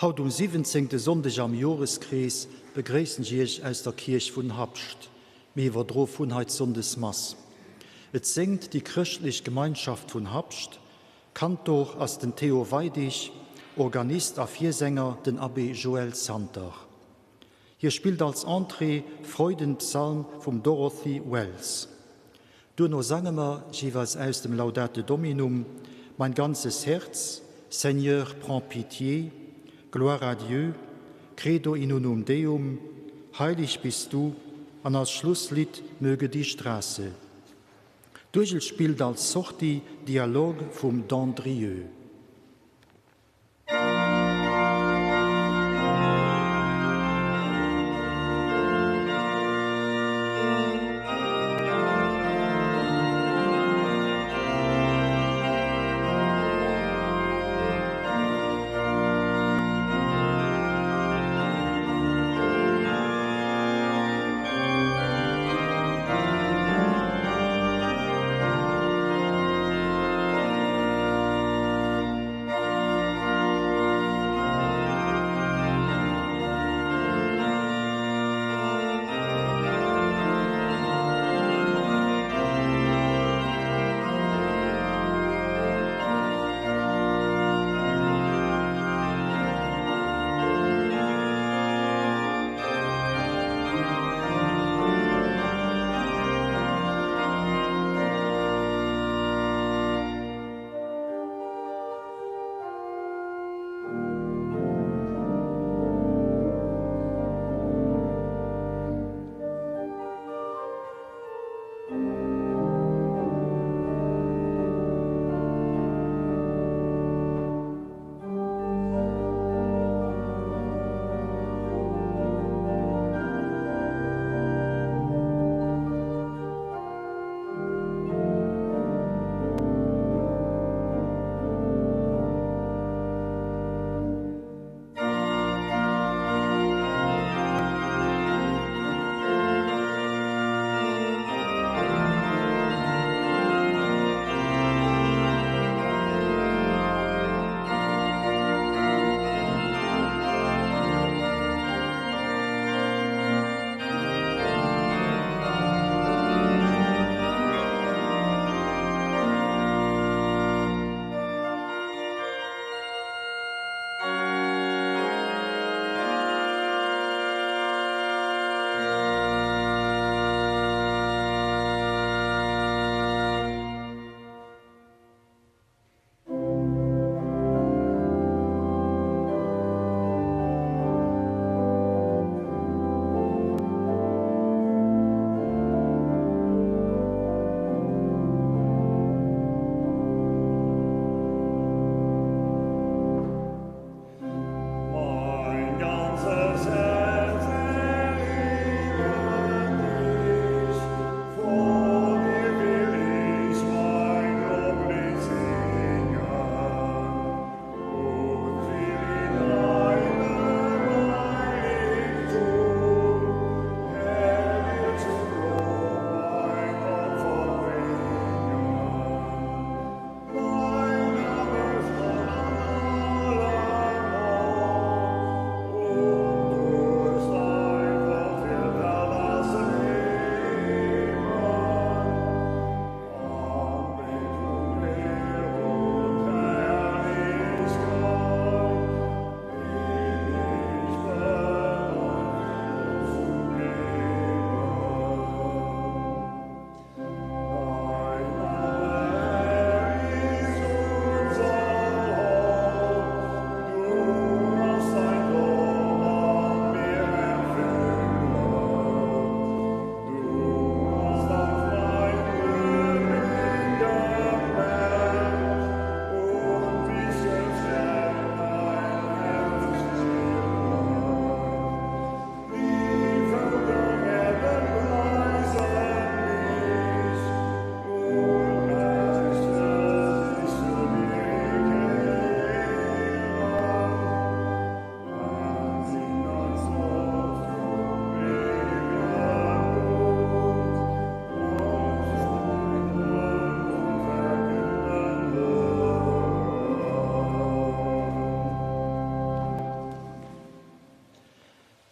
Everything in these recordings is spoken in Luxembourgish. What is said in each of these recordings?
Haut um siwwenzéngte Sonndeg am Joreskrees begréissen ech Iech aus der Kierch vun Habscht. Mir iwwerdroe vun hei d'Sonndesmass. Et séngt déi Chrëschtlech Gemeinschaft vun Habscht. Kantor ass den Théo Weidig, Organist a Virsänger den Abbé Joël Santer. Hie spillt als Entrée Freudenpsalm vum Dorothy Wells. Duerno sange mer jeeweils aus dem Laudate Dominum, Mein ganzes Herz, Seigneur, prends pitié, Gloire à Dieu, Credo in unum Deum, Heilig bist du an als Schlusslidd Möge die Straße. D'Uergel spillt als Sortie Dialogue vum Dandrieu.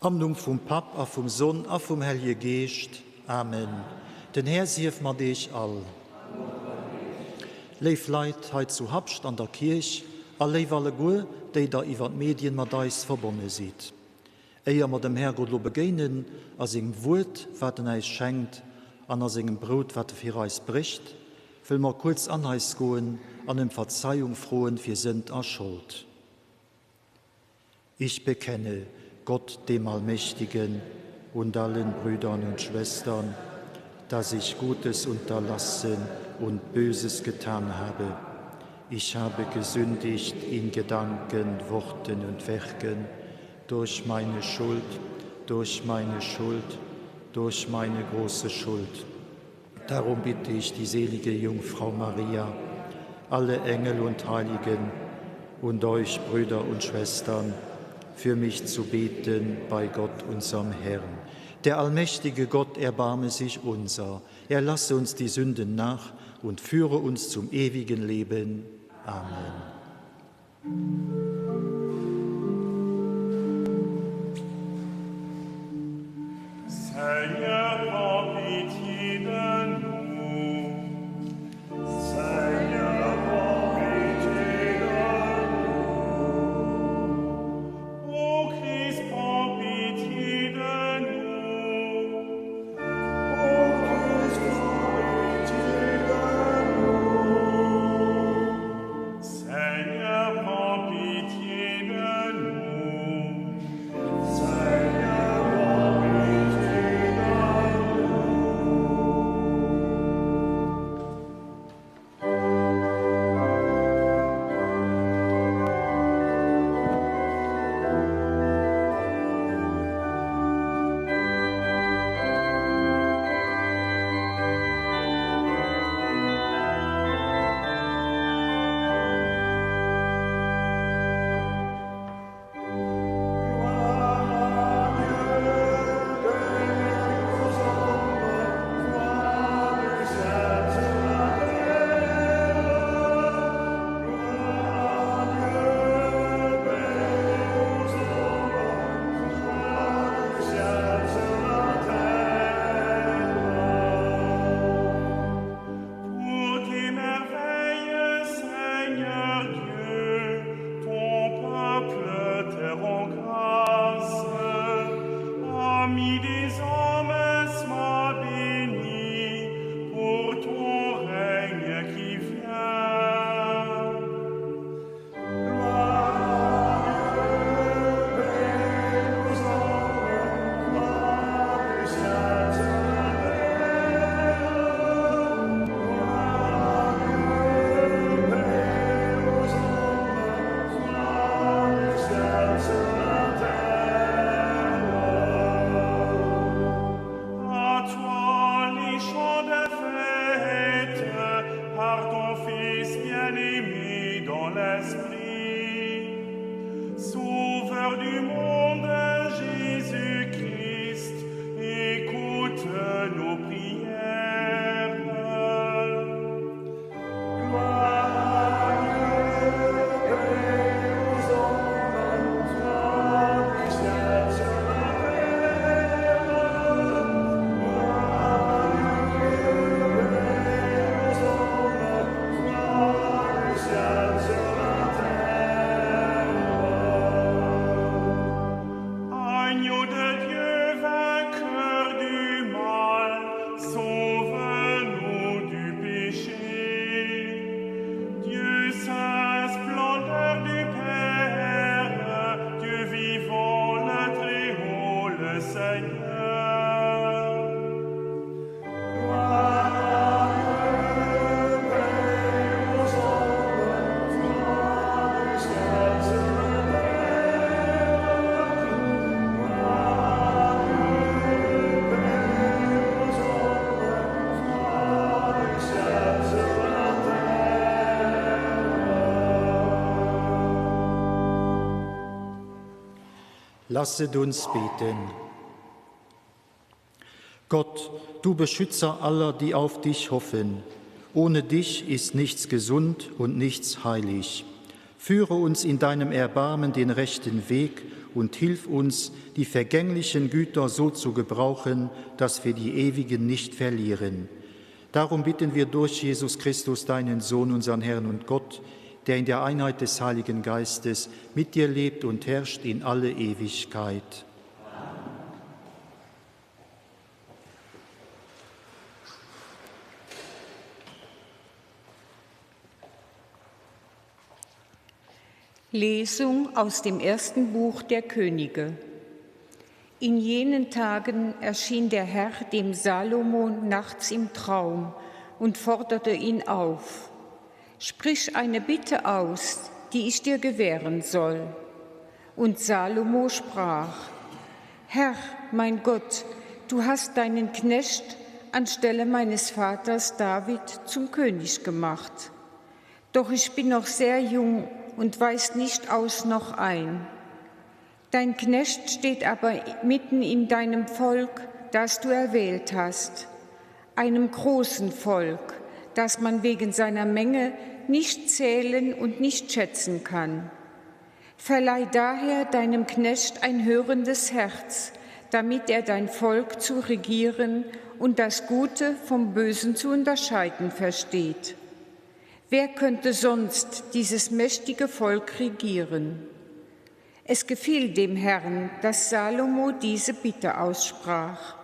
Am Numm vum Papp a vum Sonn a vum Hellje Geescht. Amen. Den Här sief mat Eech all. Léif Leit hei zu Habscht an der Kierch a léif alleguer, déi der iwwer d'Medien mat eis verbonne sidd. Éier mer dem Härgott elo begéinen a sengem Wuert, wat en äis schenkt, an a sengem Brout, wat e fir eis brécht, wëlle mer kuerz an eis goen an ëm Verzeiung froen fir Sënd a Schold. Ich bekenne Gott, dem Allmächtigen, und allen Brüdern und Schwestern, dass ich Gutes unterlassen und Böses getan habe. Ich habe gesündigt in Gedanken, Worten und Werken, durch meine Schuld, durch meine Schuld, durch meine große Schuld. Darum bitte ich die selige Jungfrau Maria, alle Engel und Heiligen und euch Brüder und Schwestern, für mich zu beten bei Gott unserem Herrn. Der allmächtige Gott erbarme sich unser, er lasse uns die Sünden nach und führe uns zum ewigen Leben. Amen. Seigneur, prends pitié de nous. Seigneur, prends pitié de nous. Ô Christ, prends pitié de nous. Ô Christ, prends pitié de nous. Seigneur, prends pitié de nous. Seigneur, prends pitié de Pour tes merveilles, Seigneur Dieu, ton peuple te rend grâce. Ami des hommes, sois béni pour ton règne qui vient. Gloire à Dieu, paix aux hommes, gloire du ciel sur la terre. Gloire à Dieu, paix aux hommes, gloire du ciel sur la terre. À toi les chants de fête, par ton Fils bien-aimé dans l'Esprit. Sauveur du monde, Jésus-Christ, écoute nos prières. Gloire à Dieu, paix aux hommes, gloire du ciel sur la terre. Gloire à Dieu, paix aux hommes, gloire du ciel sur la terre. Agneau de Dieu, vainqueur du mal, sauve-nous du péché. Dieu saint, splendeur du Père, Dieu vivant, le Très-Haut, le Seigneur. Gloire à Dieu, paix aux hommes, gloire du ciel sur la terre. Gloire à Dieu, paix aux hommes, gloire du ciel sur la terre. Lasset uns beten. Gott, du Beschützer aller, die auf dich hoffen, ohne dich ist nichts gesund und nichts heilig. Führe uns in deinem Erbarmen den rechten Weg und hilf uns, die vergänglichen Güter so zu gebrauchen, dass wir die ewigen nicht verlieren. Darum bitten wir durch Jesus Christus, deinen Sohn, unseren Herrn und Gott, der in der Einheit des Heiligen Geistes mit dir lebt und herrscht in alle Ewigkeit. Lesung aus dem ersten Buch der Könige. In jenen Tagen erschien der Herr dem Salomo nachts im Traum und forderte ihn auf. Sprich eine Bitte aus, die ich dir gewähren soll. Und Salomo sprach, Herr, mein Gott, du hast deinen Knecht anstelle meines Vaters David zum König gemacht. Doch ich bin noch sehr jung und weiß nicht aus noch ein. Dein Knecht steht aber mitten in deinem Volk, das du erwählt hast, einem großen Volk, das man wegen seiner Menge nicht zählen und nicht schätzen kann. Verleih daher deinem Knecht ein hörendes Herz, damit er dein Volk zu regieren und das Gute vom Bösen zu unterscheiden versteht. Wer könnte sonst dieses mächtige Volk regieren? Es gefiel dem Herrn, dass Salomo diese Bitte aussprach.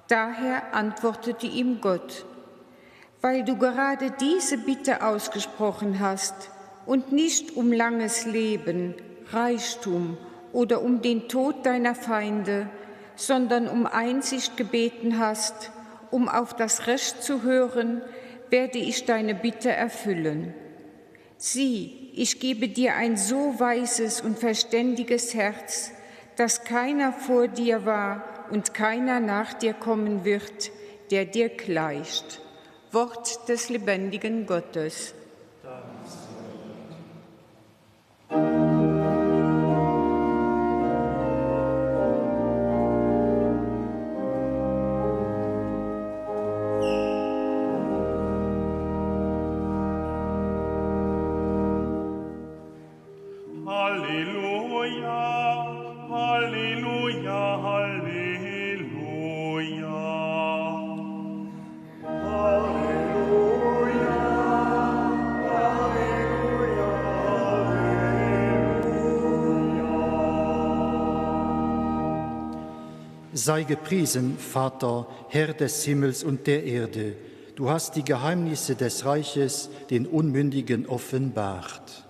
Daher antwortete ihm Gott, weil du gerade diese Bitte ausgesprochen hast und nicht um langes Leben, Reichtum oder um den Tod deiner Feinde, sondern um Einsicht gebeten hast, um auf das Recht zu hören, werde ich deine Bitte erfüllen. Sieh, ich gebe dir ein so weises und verständiges Herz, dass keiner vor dir war und keiner nach dir kommen wird, der dir gleicht. Wort des lebendigen Gottes. Halleluja, Halleluja, Halleluja. Halleluja, Halleluja, Halleluja. Sei gepriesen, Vater, Herr des Himmels und der Erde. Du hast die Geheimnisse des Reiches den Unmündigen offenbart.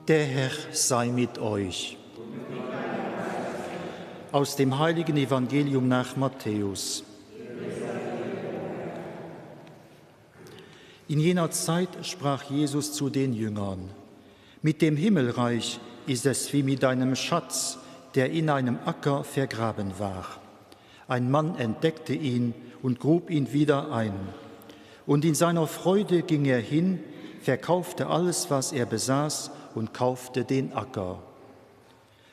Der Herr sei mit euch. Aus dem heiligen Evangelium nach Matthäus. In jener Zeit sprach Jesus zu den Jüngern: Mit dem Himmelreich ist es wie mit einem Schatz, der in einem Acker vergraben war. Ein Mann entdeckte ihn und grub ihn wieder ein. Und in seiner Freude ging er hin, verkaufte alles, was er besaß, und kaufte den Acker.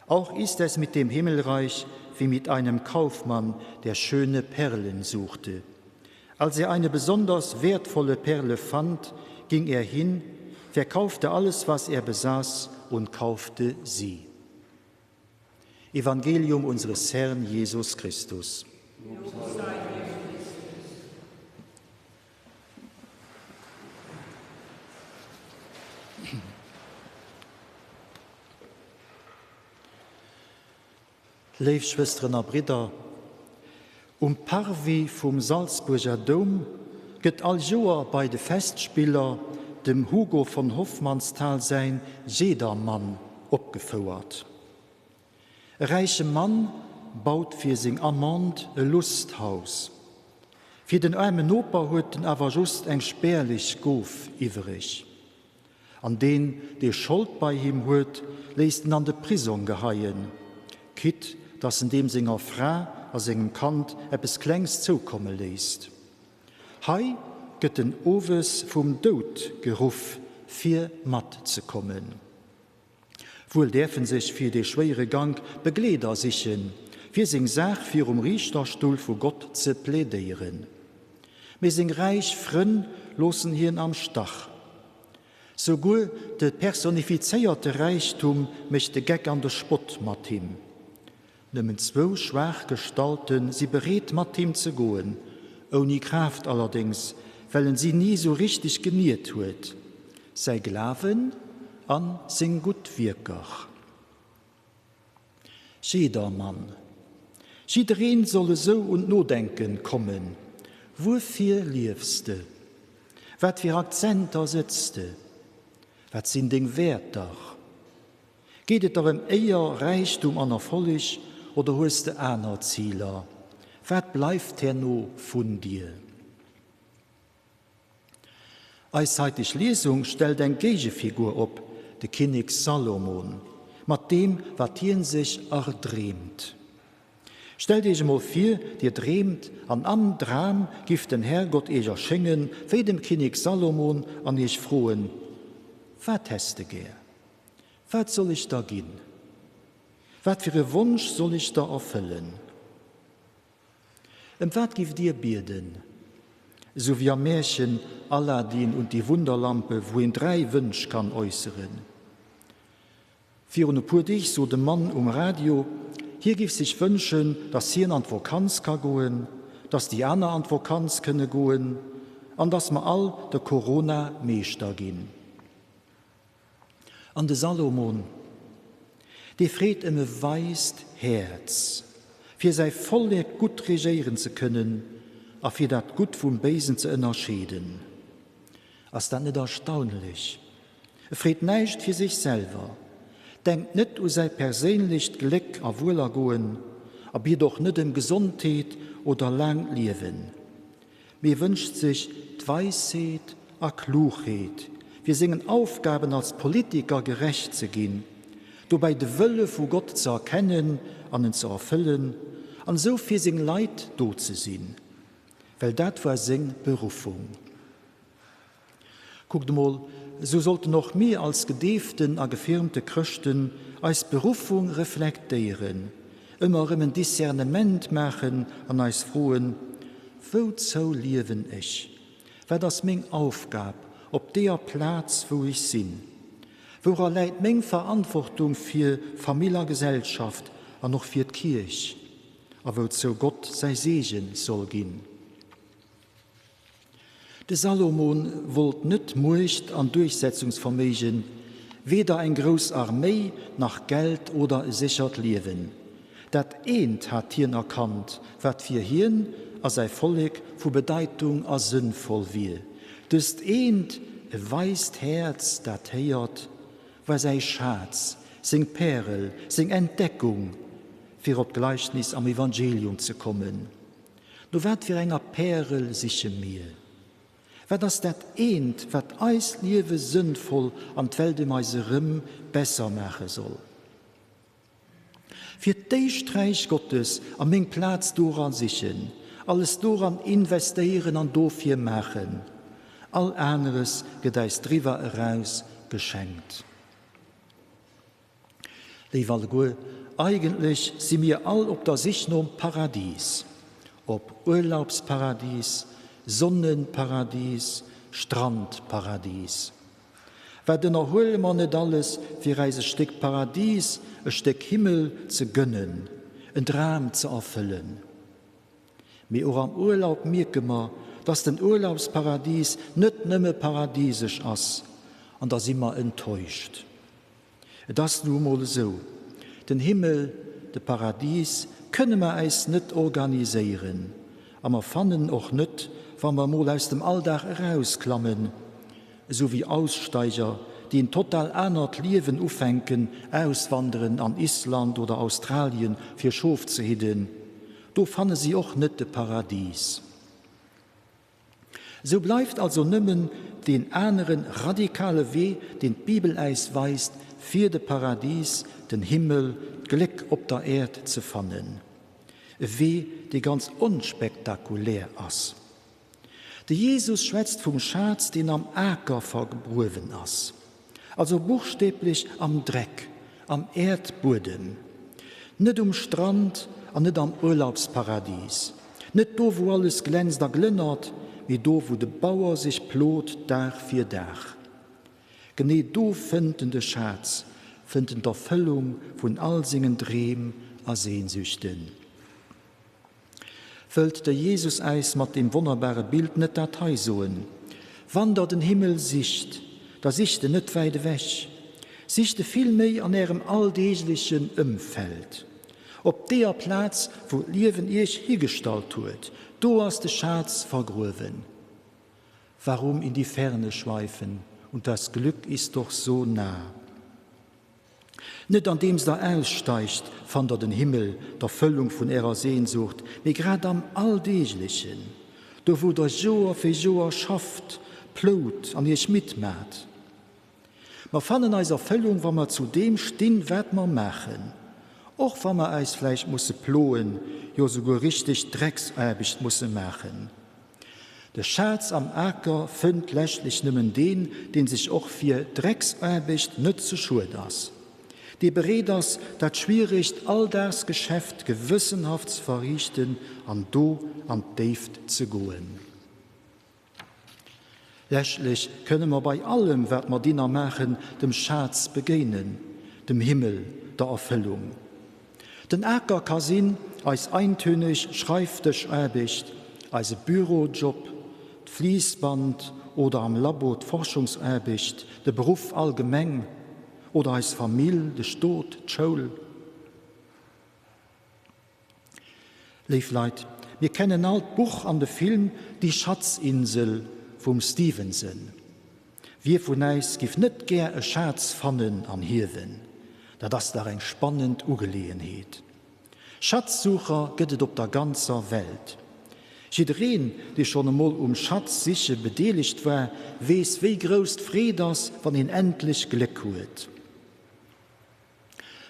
Auch ist es mit dem Himmelreich wie mit einem Kaufmann, der schöne Perlen suchte. Als er eine besonders wertvolle Perle fand, ging er hin, verkaufte alles, was er besaß, und kaufte sie. Evangelium unseres Herrn Jesus Christus. Léif Schwësteren a Bridder, um Parvis vum Salzbuerger Doum gëtt all Joer bei de Festspiller dem Hugo von Hofmannsthal säin Jedermann opgefouert. E räiche Mann baut fir seng Amante e Lusthaus. Fir den aarmen Noper huet en awer just eng spärlech Gof iwwereg. An deen, dee Schold bei him huet, léisst en an de Prisong geheien, quitte datt en deem senger Fra a sengem Kand eppes Klengs zoukomme léisst. Hei gëtt en owes vum Doud geruff, fir matzekommen. Wuel däerf en sech fir dee schwéiere Gank Begleeder sichen, fir seng Saach virum Riichterstull vu Gott ze plädéieren. Mee seng räich Frënn loossen hien am Stach. Souguer de personifizéierte Räichtum mécht de Geck an de Spott mat him. Nëmmen zwou schwaach Gestalte si bereet mat him ze goen, ouni Kraaft allerdéngs, well en si ni sou richteg geniert huet, säi Glawen a seng gutt Wierker. Jedermann, jiddereen soll esou un d'Nodenken kommen, Wuerfir liefs de? Wat fir Akzenter sëtz de? Wat sinn deng Wäerter? Geet et der ëm Éier, Räichtum an Erfolleg oder hues de aner Ziler? Wat bleift herno vun dir? Eis haiteg Liesung stellt eng Géigefigur op, de Kinnek Salomon, mat deem, wat hien sech erdreemt. Stellt iech emol vir, dir dreemt, an am Dram giff den Härgott iech erschéngen, wéi dem Kinnek Salomon, an iech froen, Wat häss de gär? Wat soll ech der ginn? Wat fir e Wonsch soll ech der erfëllen? Ëm wat giff dir bieden? Esou wéi am Märchen Aladdin und die Wunderlampe, wou een 3 Wënsch kann äusseren. Virun e puer Deeg sot e Mann um Radio, hie giff sech wënschen, dass hien an d'Vokanz ka goen, dass déi aner an d'Vokanz kënne goen an dass mer all de Corona Meeschter ginn. An de Salomon, dee freet ëm e weist Häerz, fir säi Vollek gutt regéieren ze kënnen a fir dat Gutt vum Béisen ze ënnerscheeden. Ass dat net erstaunlech? E freet näischt fir sech selwer, denkt net u säi perséinlecht Gléck a Wuelergoen a biet och net ëm Gesondheet oder laangt Liewen. Mee wënscht sech d'Weisheet a Klugheet, fir sengen Aufgaben als Politiker gerecht ze ginn, dobäi de Wëlle vu Gott ze erkennen an en ze erfëllen, an esou fir seng Leit do ze sinn, well dat war seng Beruffung. Kuckt emol, esou sollten och mir als gedeeften a gefirmte Chrëschten eis Beruffung reflektéieren, ëmmer erëm en Discernement maachen an eis froen, Wouzou liewen ech? Wat ass meng Aufgab op deeër Plaz, wou ech sinn? Woura läit meng Verantwortung fir Famill a Gesellschaft an och fir d'Kierch, a wouzou Gott säi Seege soll ginn? De Salomon wollt net Muecht an Duerchsetzungsverméigen, weder eng grouss Arméi, nach Geld oder e séchert Liewen. Dat eent hat hien erkannt, wat fir hien a säi Vollek vu Bedeitung a sënnvoll wier. Dëst eent, e weist Häerz, dat héiert, war säi Schaz, seng Pärel, seng Entdeckung, fir op d'Gleichnis am Evangelium ze kommen. No wat fir enger Pärel siche mir? Wat ass dat eent, wat eist Liewe sënnvoll an d'Welt ëm eis erëm besser maache soll? Fir d'éischt d'Räich Gottes a meng Plaz dora sichen, alles doran investéieren an dofir maachen. All aneres gëtt äis driwwer eraus geschenkt. Léif alleguer, eigentlech si mir all op der Sich nom Paradis. Ob Urlaubsparadis, Sonnenparadis, Strandparadis. Wat ënnerhuele mer net alles, fir äis e Stéck Paradis, e Stéck Himmel ze gënnen, en Dram ze erfëllen. Mee och am Urlaub mierke mer, dass den Urlaubsparadis net nëmme paradisesch ass, an da si mer enttäuscht. Et ass nu emol esou, den Himmel, de Paradis kënne mer äis net organiséieren a mer fannen en och net, wa mer emol aus dem Alldag erausklammen, esou wéi Aussteiger, déi en total anert Liewen ufänken, auswanderen an Island oder Australien fir Schof ze hidden. Do fanne si och net de Paradis. Esou bleift also nëmmen deen anere radikale Wee, deen d'Bibel äis weist, fir de Paradis, den Himmel, d'Gléck op der Äerd ze fannen. E Wee, dee ganz onspektakulär ass. De Jesus schwätzt vum Schaz, deen am Aker vergruewen ass, also buchstäblech am Dreck, Am Äerdbuedem. Net um Strand an net am Urlaubsparadies. Net do, wou alles glänzt a glënnert, mee do, wou de Bauer sech plot Dag fir Dag. Genee do fënnt en de Schaz, fënnt en d'Erfëllung vun all sengen Dreem a Sehnsüchten. Wëllt de Jesus äis mat deem wonnerbare Bild net dat hei soen, Wann der den Himmel sicht, da sicht en net wäit ewech, sicht e vill méi an ärem alldeeglechen Ëmfeld. Op deeër Plaz, wou d'Liewen iech higestallt huet, do ass de Schaz vergruewen. Warum in die Ferne schweifen und das Glück ist doch so nah? Net andeems der aussteigt, fannt der den Himmel, d'Erfëllung vun ärer Sehnsucht, mee grad am Alldeeglechen, do wou der Joer fir Joer schafft, plout an iech midd maat. Mer fannen eis Erfëllung, wa mer zu deem stinn, wat mer maachen, och wa mer äis vläicht musse ploen, jo souguer richteg Drecksaarbecht musse maachen. De Schaz am Aker fënnt leschtlech nëmmen deen, deen sech och fir Drecksaarbecht net ze schued ass, dee bereet ass, dat schwieregt Alldagsgeschäft gewëssenhaft ze verriichten an do an d'Déift ze goen. Leschtlech kënne mer bei allem, wat mer dinn a maachen, dem Schaz begéinen, dem Himmel, der Erfëllung. Den Aker ka sinn eis eintöneg Schreifdëschaarbecht, eise Bürojob, d'Fliissband oder am Labo d'Forschungsaarbecht, de Beruff allgemeng oder eis Famill, de Stot, d'Schoul. Léif Leit, mir kennen all d'Buch an de Film Die Schatzinsel vum Stevenson. Wie vun äis giff net gär e Schaz fannen an hiewen? Dat ass dach eng spannend Ugeleeënheet. Schatzsucher gëtt et op der ganzer Welt. Jiddereen, dee schonn emol um Schatzsiche bedeelegt war, weess wéi grouss d'Freed ass, wann een endlech Gléck huet.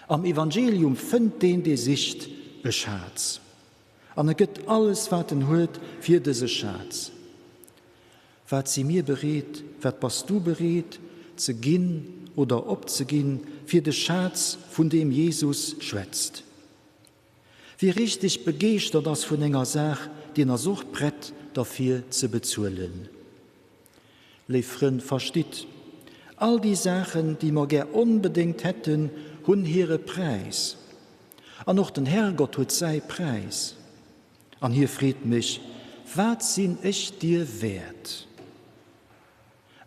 Am Evangelium fënnt deen, dee sicht, e Schaz. An e gëtt alles, wat en huet, fir dëse Schaz. Wat si mir bereet, wat bass du bereet ze ginn oder opzeginn, fir de Schaz, vun deem Jesus schwätzt? Wie richteg begeeschtert ass vun enger Saach, deen ass och prett derfir ze bezuelen. Léif Frënn, verstitt, all déi Saachen, déi mer gär onbedéngt hätten, hunn hire Präis. An och den Herrgott huet säi Präis. An hie freet mech, Wat sinn ech dir wäert?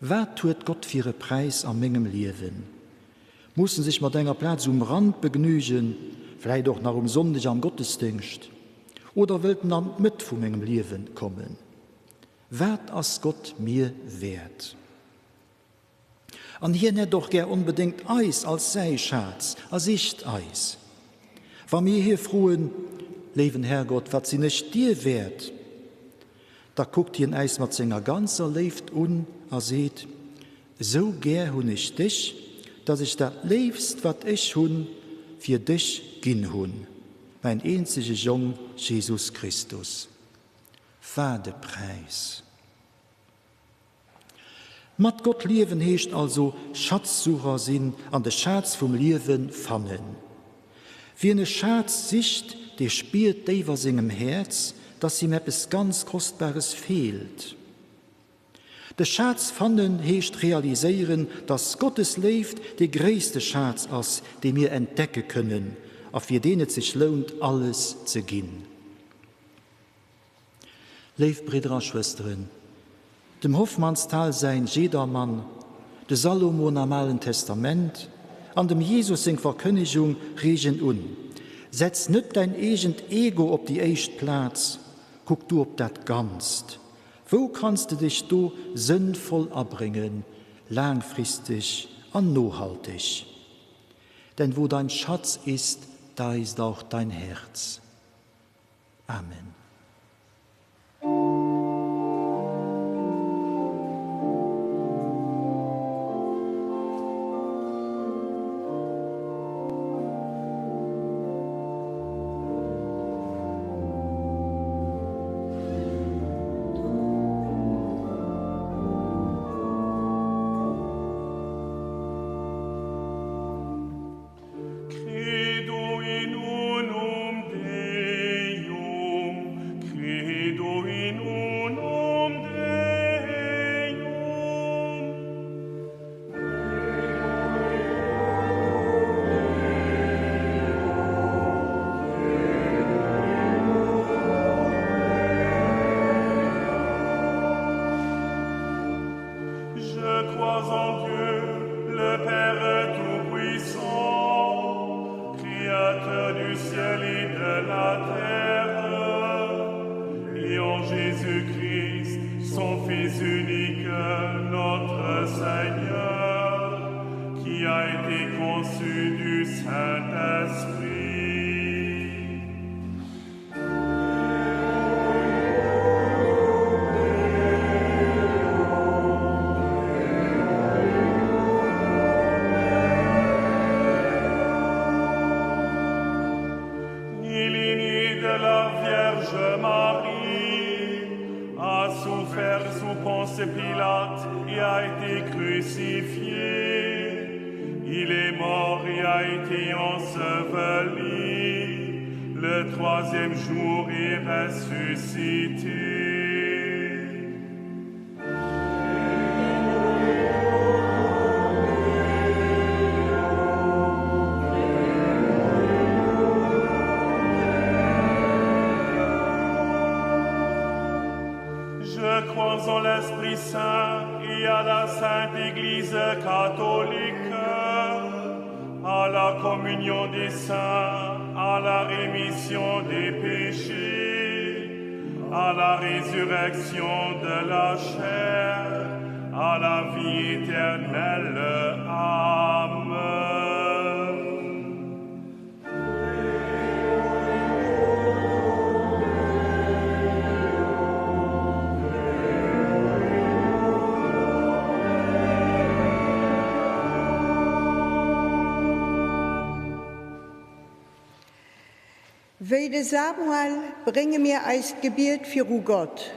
Wat huet Gott fir e Präis a mengem Liewen? Muss en sech mat enger Plaz um Rand begnügen, vläit och nach um Sonndeg am Gottesdéngscht? Oder wëllt en an d'Mëtt vu mengem Liewen kommen? Wat ass Gott mir wäert? An hien hätt och gär onbedéngt eis als säi Schaz a sicht eis. Wa mir hie froen, Léiwen Herrgott, wat sinn ech dir wäert? Da kuckt hien äis mat senger ganzer Léift un a seet, Esou gär hunn ech dech, datt ech dat Léifst, wat ech hunn, fir dech ginn hunn, mäin eenzege Jong Jesus Christus. Wat e Präis! Mat Gott liewen heescht also Schatzsucher sinn an de Schaz vum Liewe fannen. Wien e Schaz sicht, dee spiert déif a sengem Häerz, dass him eppes ganz Kostbares feelt. De Schaz fannen heescht realiséieren, dass Gottes Léift dee gréisste Schaz ass, dee mir entdecke kënnen a fir deen et sech lount, alles ze ginn. Léif Bridder a Schwësteren, dem Hofmannsthal säin Jedermann, de Salomon am Alen Testament an dem Jesus seng Verkënnegung reegen un, Setz net däin eegent Ego op déi éischt Plaz, kuck du op dat Ganzt. Wou kanns de dech do sënnvoll abréngen, laangfristeg an nohalteg? Denn wo dein Schatz ist, da ist auch dein Herz. Amen. Créateur du ciel et de la terre, et en Jésus-Christ, son Fils unique, notre Seigneur, qui a été conçu du Saint-Esprit. Il est né de la Vierge Marie, a souffert sous Ponce Pilate et a été crucifié. Il est mort et a été enseveli. Le troisième jour est ressuscité. Je crois en l'Esprit Saint et à la Sainte Église catholique, à la communion des saints, à la rémission des péchés, à la résurrection de la chair, à la vie éternelle. Amen. Wéi de Samuel brénge mir eist Gebiet viru Gott.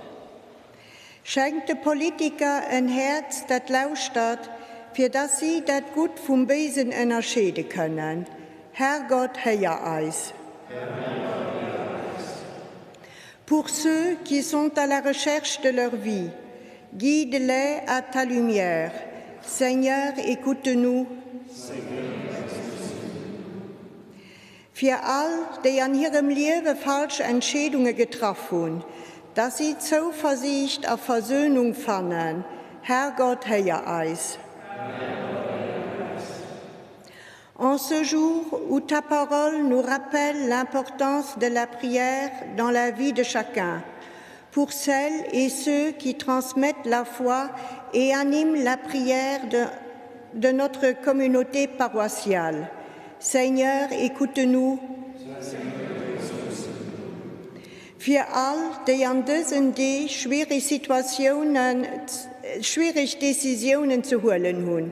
Schenk de Politiker en Häerz, dat lauschtert, fir dass si dat Gutt vum Béisen ënnerscheede kënnen. Herrgott, héier eis. Pour ceux qui sont à la recherche de leur vie, guide-les à ta lumière. Seigneur, écoute-nous. Fir all, déi an hirem Liewe falsch Entscheedunge getraff hunn, dass si Zouversiicht a Versönung fannen, Herrgott, héier eis. En ce jour où ta parole nous rappelle l'importance de la prière dans la vie de chacun, pour celles et ceux qui transmettent la foi et animent la prière de, de notre communauté paroissiale. Seigneur, écoute-nous. Fir all, déi an dësen Deeg schwiereg Situatiounen, schwiereg Decisiounen ze huelen hunn,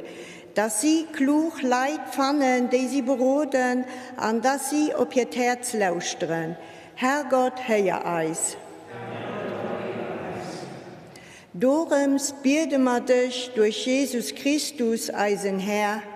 dass si klug Leit fannen, déi si beroden an dass si op hiert Häerz lauschteren. Herrgott, héier eis. Dorëms biede mer dech duerch Jesus Christus, eisen Här.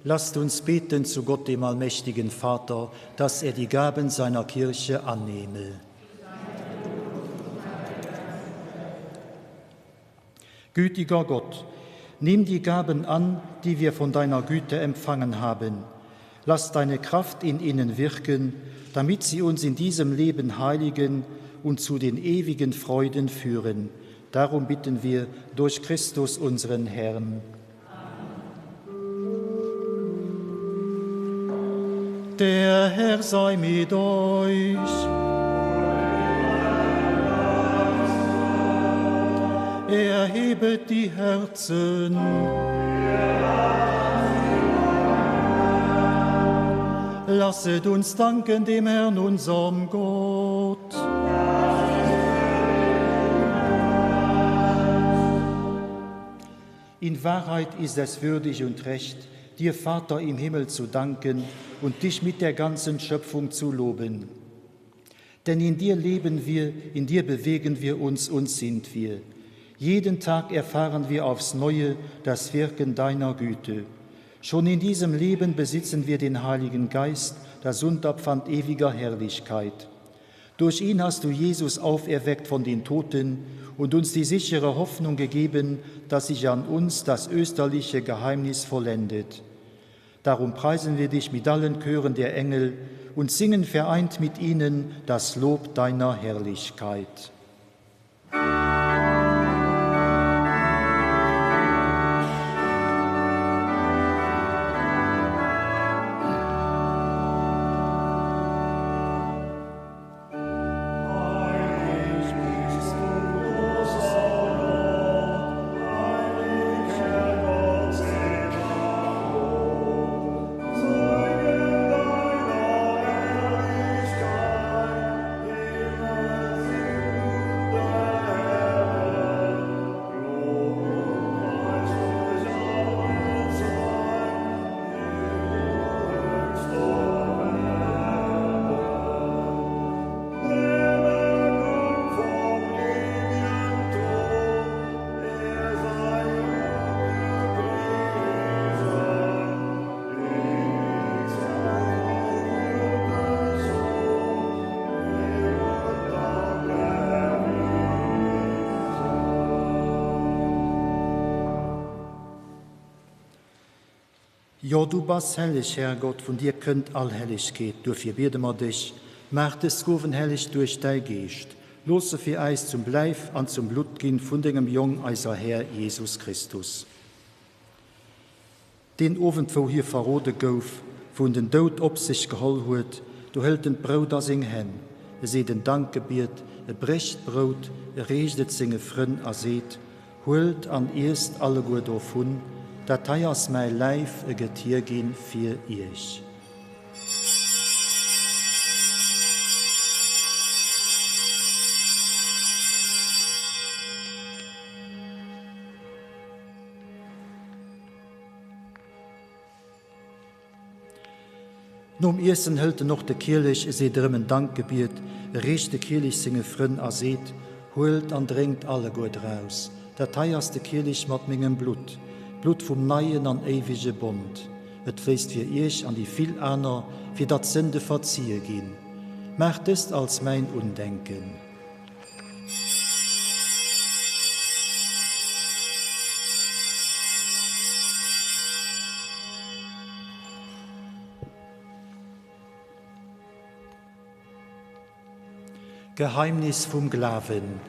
Lasst uns beten zu Gott, dem allmächtigen Vater, dass er die Gaben seiner Kirche annehme. Gütiger Gott, nimm die Gaben an, die wir von deiner Güte empfangen haben. Lass deine Kraft in ihnen wirken, damit sie uns in diesem Leben heiligen und zu den ewigen Freuden führen. Darum bitten wir durch Christus unseren Herrn. Der Herr sei mit euch. Erhebet die Herzen. Lasset uns danken dem Herrn unserem Gott. In Wahrheit ist es würdig und recht, dir Vater im Himmel zu danken und dich mit der ganzen Schöpfung zu loben. Denn in dir leben wir, in dir bewegen wir uns und sind wir. Jeden Tag erfahren wir aufs Neue das Wirken deiner Güte. Schon in diesem Leben besitzen wir den Heiligen Geist, das Unterpfand ewiger Herrlichkeit. Durch ihn hast du Jesus auferweckt von den Toten und uns die sichere Hoffnung gegeben, dass sich an uns das österliche Geheimnis vollendet. Darum preisen wir dich mit allen Chören der Engel und singen vereint mit ihnen das Lob deiner Herrlichkeit. Jo, du bass helleg, Härgott, vun dir kënnt all Hellegkeet. Duerfir biede mer dech, Maach dës Gowen helleg duerch däi Geescht. Looss se fir äis zum Läif an zum Blutt ginn vun dengem Jong, eiser Här Jesus Christus. Deen Owend, wou hie verrode gouf, wou en den Doud op sech geholl huet, do hëlt en d'Brout a seng Hänn, e seet en Dankgebiet, e brécht d'Brout, e reecht et senge Frënn a seet, Huelt an iesst alleguer dovun, dat hei ass mäi Läif, e gëtt hierginn fir iech. Nom Iessen hëlt en och de Kielech, e seet erëm en Dankgebiet, e reecht de Kielech senge Frënn a seet, Huelt an drénkt alleguer draus, dat hei ass de Kielech mat mengem Blutt, d'Blutt vum neien an éiwege Bond. Et fléisst fir iech an déi vill aner, fir datt d'Sënde verzie ginn. Maacht dëst als mäin Undenken. Geheimnis vum Glawen.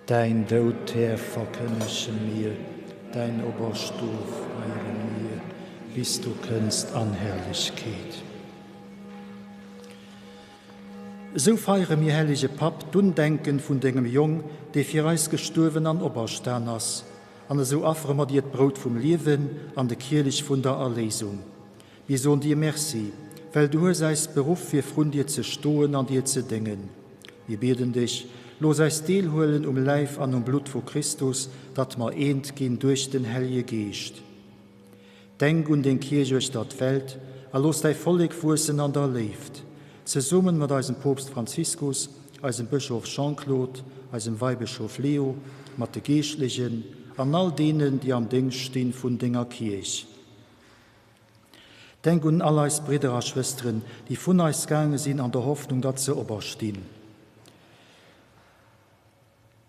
Däin Doud, Här, verkënnege mir, däin Operstoe feiere mir, bis du kënns an Herrlechkeet. Esou feiere mir, hellege Papp, d'Undenken vun dengem Jong, dee fir eis gestuerwen an operstan ass, an esou affere mer dir d'Brout vum Liewen an de Kielech vun der Erléisung. Mir soen dir Merci, well du hues eis beruff fir vrun dir ze stoen an dir ze déngen. Mir bieden dech, looss eis deelhuelen um Läif an um Blutt vu Christus, datt mer eent ginn duerch den Hellje Geescht. Denk un deng Kierch uechter d'Welt a looss däi Vollek wuessen an der Léift, zesummen mat eisem Poopst Franziskus, eisem Bëschof Jean-Claude, eisem Weibëschof Leo, mat de Geeschtlechen an all deenen, déi am Déngscht stinn vun denger Kierch. Denk un all eis Bridder a Schwësteren, déi vun eis gaange sinn an der Hoffnung, datt se operstinn.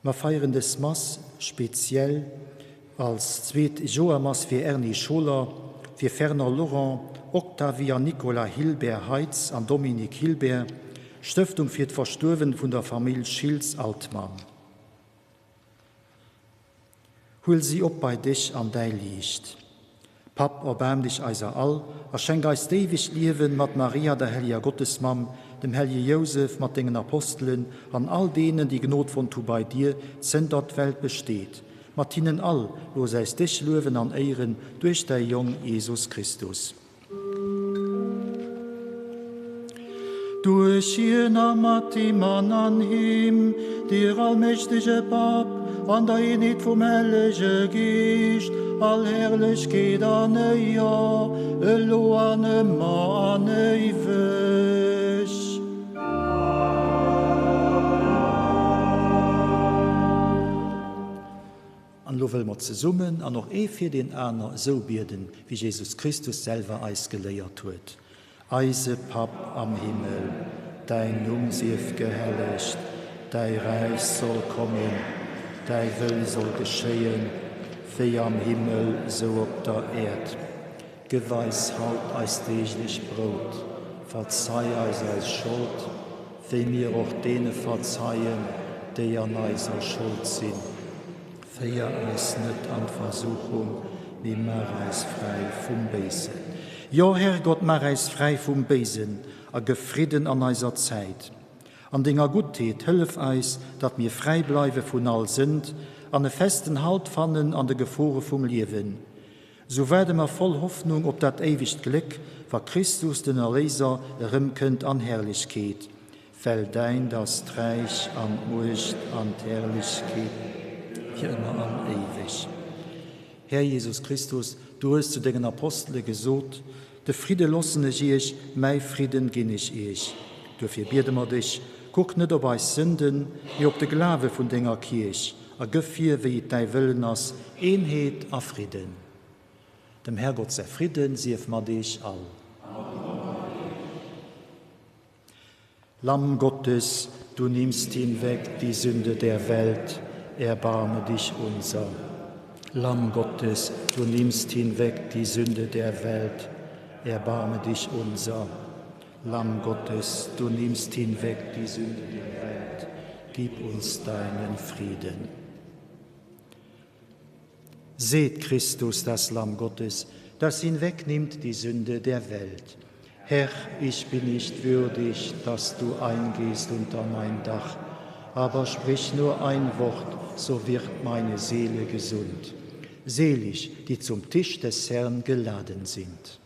Mer feieren dës Mass speziell als zweet Joermass fir Erny Scholer, fir Fernand Laurent, Octavie an Nicolas Hilbert Heitz an Dominique Hilbert, Stëftung fir d'Verstuerwen vun der Famill Schiltz-Altmann. Huel si op bei dech an däi Liicht. Papp, erbaarm dech eiser all a schenk eis d'éiwegt Liewen mat Maria, der helleger Gottesmamm, dem hellege Jousef, mat dengen Apostelen an all deenen, déi Gnod fonnt hu bei dir, zënter d'Welt besteet. Mat hinnen all looss äis dech luewen an éieren duerch däi Jong Jesus Christus. Duerch hien a mat him an an him, dir allmächtege Papp, an der Eenheet vum Hellege Geescht, all Herrlechkeet an Éier, elo an ëmmer an éiweg. An elo wëlle mer zesummen an och ee fir deen aner esou bieden, wéi Jesus Christus selwer eis geléiert huet, Eise Papp am Himmel, däin Numm sief gehellegt, däi Räich soll kommen, däi Wëll soll geschéien, wéi am Himmel, sou op der Äerd. Gëff eis haut eist deeglech Brout. Verzei eis eis Schold, wéi mir och deene verzeien, déi an eiser Schold sinn. Féier eis net an d'Versuchung, mee maach eis fräi vum Béisen. Jo, Herrgott, maach äis fräi vum Béisen a gëff Fridden an eiser Zäit. An denger Guttheet hëllef eis, datt mir fräi bleiwe vun all Sënd an e festen Halt fannen an de Gefore vum Liewen. Sou waarde mer voll Hoffnung op dat éiwegt Gléck, wa Christus, den Erléiser, erëmkënnt an Herrlechkeet. Well däint ass d'Räich an d'Muecht an d'Herrlechkeet fir ëmmer an éiweg. Här Jesus Christus, du hues zu dengen Apostele gesot, De Fridde loossen ech iech, mäi Fridden ginn ech iech. Duerfir biede mer dech, kuck net op eis Sënden, mee op de Glawe vun denger Kierch, A gëff hir, wéi et däi Wëllen ass, Eenheet a Fridden. Dem Herrgott säi Fridden sief mat iech all. Lamm Gottes, du nimmst hinweg die Sünde der Welt, erbarme dich unser. Lamm Gottes, du nimmst hinweg die Sünde der Welt, erbarme dich unser. Lamm Gottes, du nimmst hinweg die Sünde der Welt, gib uns deinen Frieden. Seht Christus, das Lamm Gottes, das hinwegnimmt die Sünde der Welt. Herr, ich bin nicht würdig, dass du eingehst unter mein Dach, aber sprich nur ein Wort, so wird meine Seele gesund. Selig, die zum Tisch des Herrn geladen sind.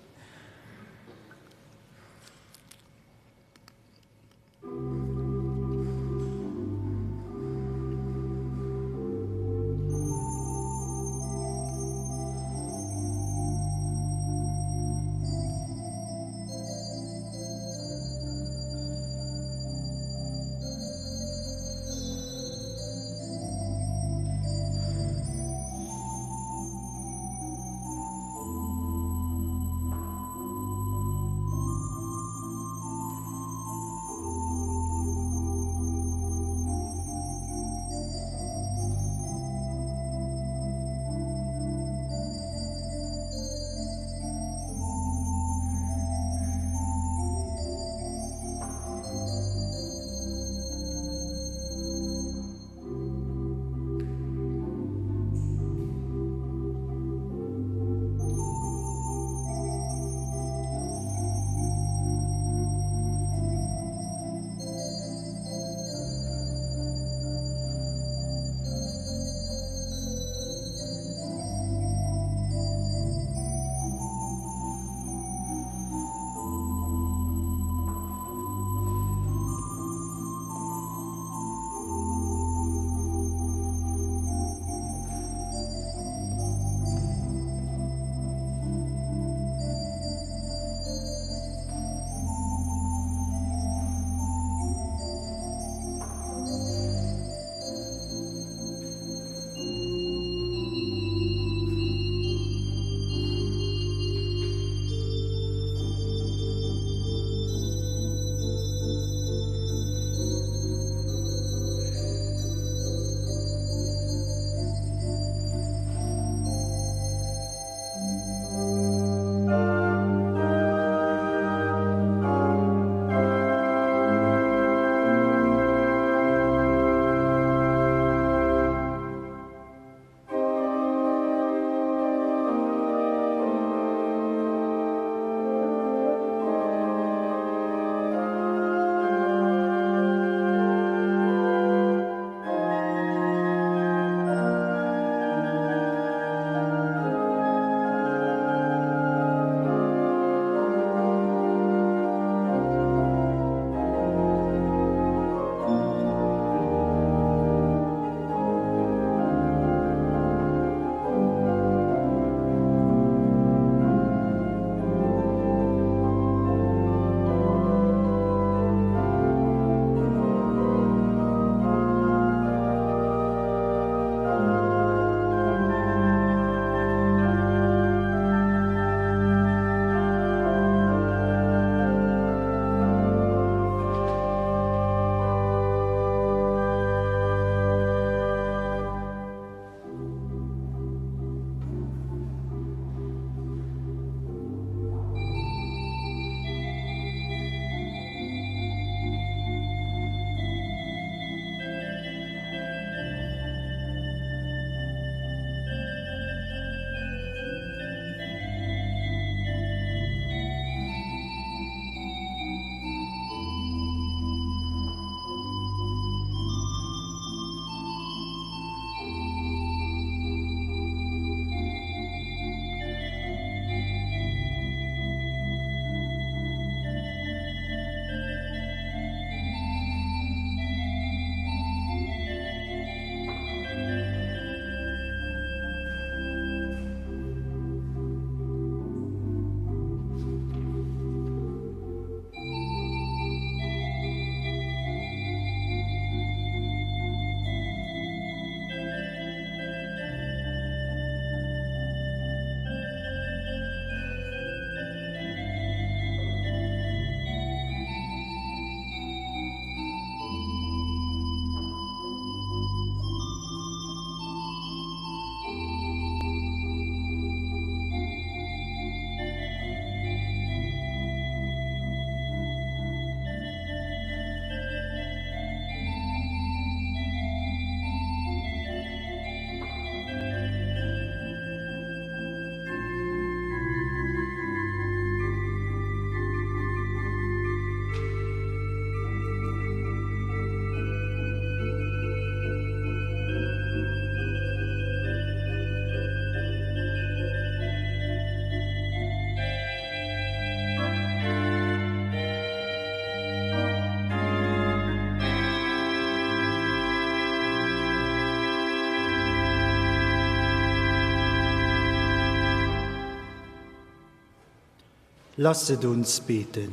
Lasset uns beten.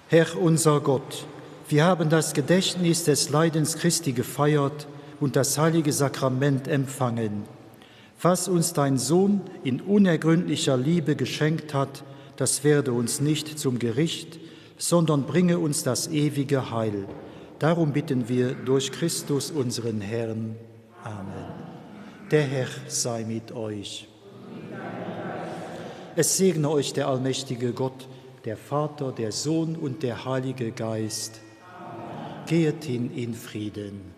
Herr unser Gott, wir haben das Gedächtnis des Leidens Christi gefeiert und das heilige Sakrament empfangen. Was uns dein Sohn in unergründlicher Liebe geschenkt hat, das werde uns nicht zum Gericht, sondern bringe uns das ewige Heil. Darum bitten wir durch Christus unseren Herrn. Amen. Der Herr sei mit euch. Es segne euch der allmächtige Gott, der Vater, der Sohn und der Heilige Geist. Gehet hin in Frieden.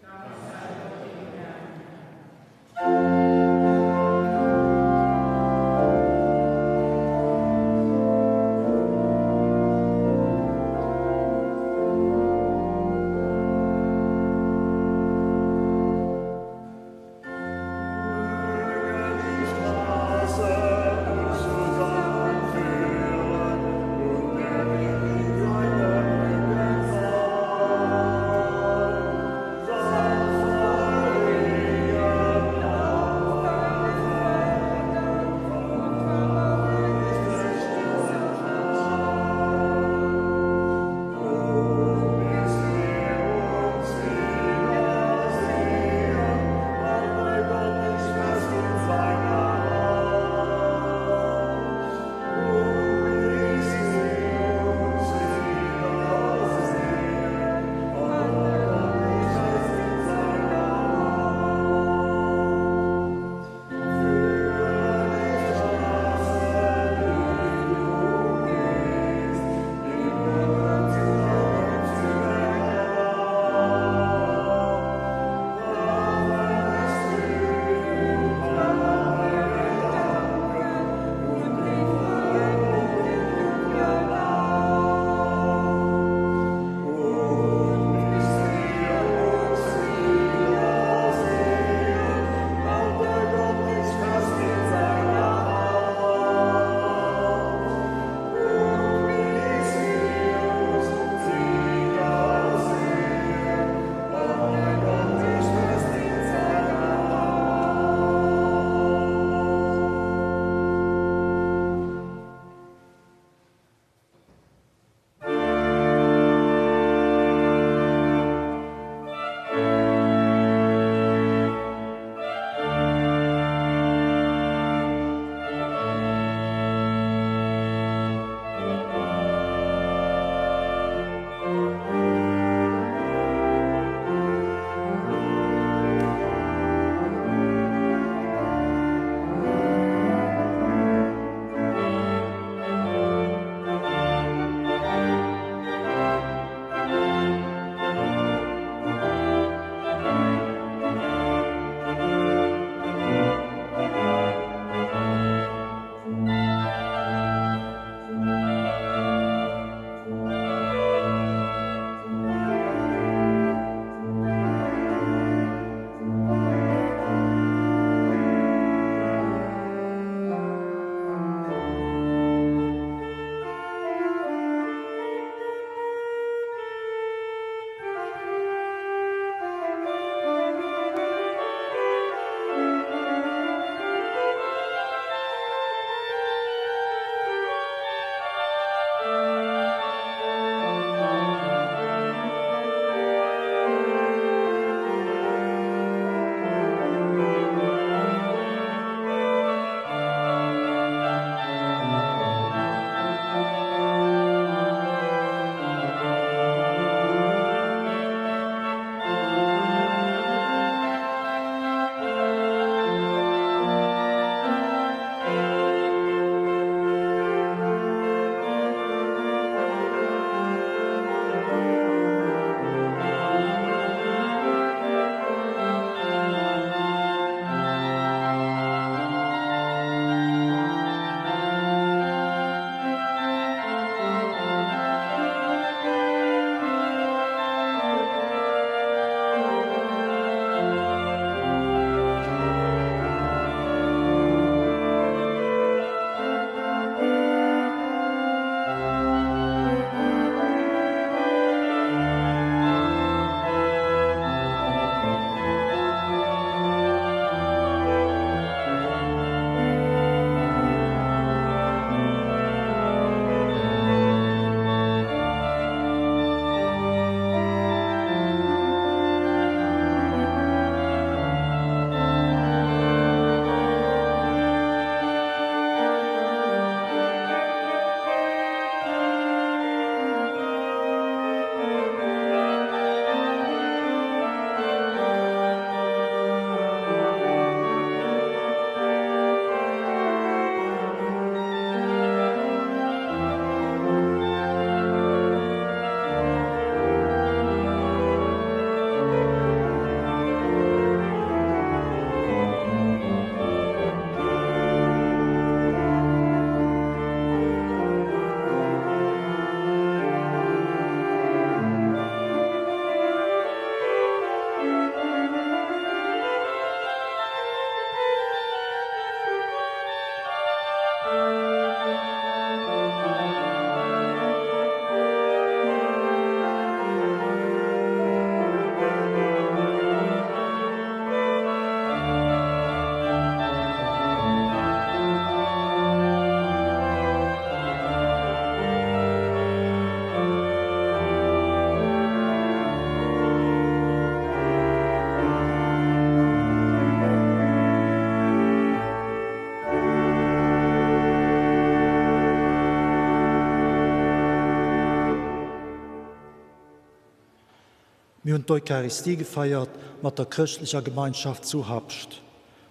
Mir hunn d'Eucharistie gefeiert mat der chrëschtlecher Gemeinschaft zu Habscht.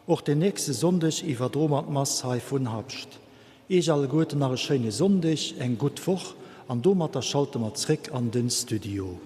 Och den nächste Sonndeg iwwerdroe mer d'Mass hei vun Habscht. Iech alleguerten nach e schéine Sonndeg, eng gutt Woch an domatter schalte mer zréck an den Studio.